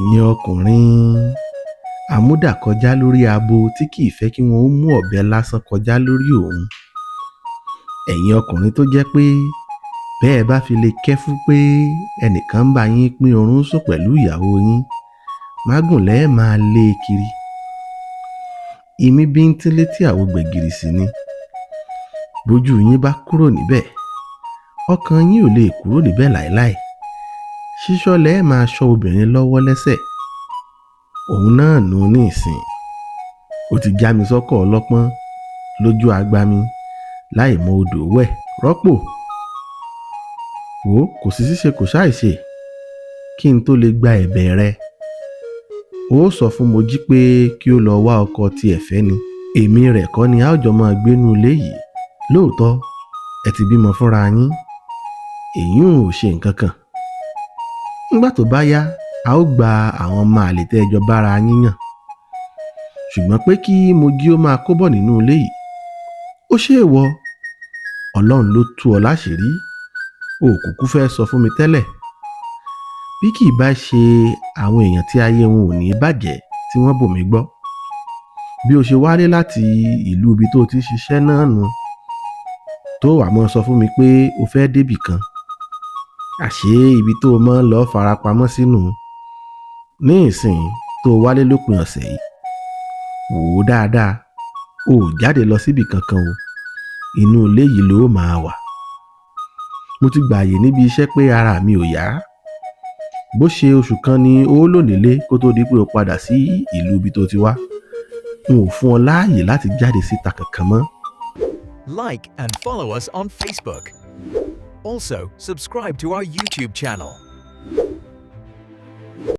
Ẹ̀yin ọkùnrin àmúdàkọjá lórí abo tí kì í fẹ́ kí wọ́n ó mú ọ̀bẹ lásán kọjá lórí òun. Ẹ̀yin ọkùnrin tó jẹ́ pé bẹ́ẹ̀ bá fi lè kẹ́fún pé ẹnìkan ń bá yín pín oorun sùn pẹ̀lú ìyàwó yín, mágùn lẹ́ẹ̀ máa lé e kiri. Imí bíntín létí àwo gbẹ̀gìrì sì ni. Bójú yín bá kúrò níbẹ̀, ọkàn yín ò lè kúrò níbẹ̀ láéláé. Ṣíṣọ́ lẹ́ẹ̀ máa ṣọ́ obìnrin lọ́wọ́ lẹ́sẹ̀. Òun náà nù ní ìsìn. Ó ti já mi sọ́kọ̀ ọlọ́pọ́n lójú agbami láì mọ odò wẹ̀ rọ́pò. Wò ó, kò sí ṣíṣe kò ṣàìṣe kí n tó lè gba ẹ̀bẹ̀ rẹ. Ó sọ fún Mojí pé kí ó lọ wá ọkọ tiẹ̀ fẹ́ ni. Èmi rẹ̀ kọ́ ni a ó jọ máa gbénú ilé yìí. Lóòótọ́, ẹ ti bímọ fúnra yín. Èyí ò ṣe nǹkan kan. Nígbà tó bá yá, a ó gba àwọn ọmọ àlè tẹ́ ẹ jọ bára yín yàn. Ṣùgbọ́n pé kí Mojí ó máa kó bọ̀ nínú ilé yìí, ó ṣe é wọ. Ọlọ́run ló tú ọ láṣìírí. O ò kúkú fẹ́ sọ fún mi tẹ́lẹ̀. Bí kì í bá ṣe àwọn èèyàn tí ayé wọn ò ní bàjẹ́ tí wọ́n bò mí gbọ́. Bí o ṣe wálé láti ìlú ibi tó ti ń ṣiṣẹ́ náà nu, tó wàá mọ́ sọ fún mi pé o fẹ́ débì kan. Àṣé ibi tó o máa ń lọ farapamọ́ sínú. Ní ìsìn tó o wálé lópin ọ̀sẹ̀ yìí, wò ó dáadáa, o ò jáde lọ síbì kankan o. Inú ilé yìí ló máa wà. Mo ti gbààyè níbi iṣẹ́ pé ara mi ò yá. Bó ṣe oṣù kan ni ó lò nílé kó tó di pé o padà sí ìlú ibi tó ti wá. N ò fún ọ láàyè láti jáde síta kankan mọ́. Like and follow us on Facebook. Also, subscribe to our YouTube channel.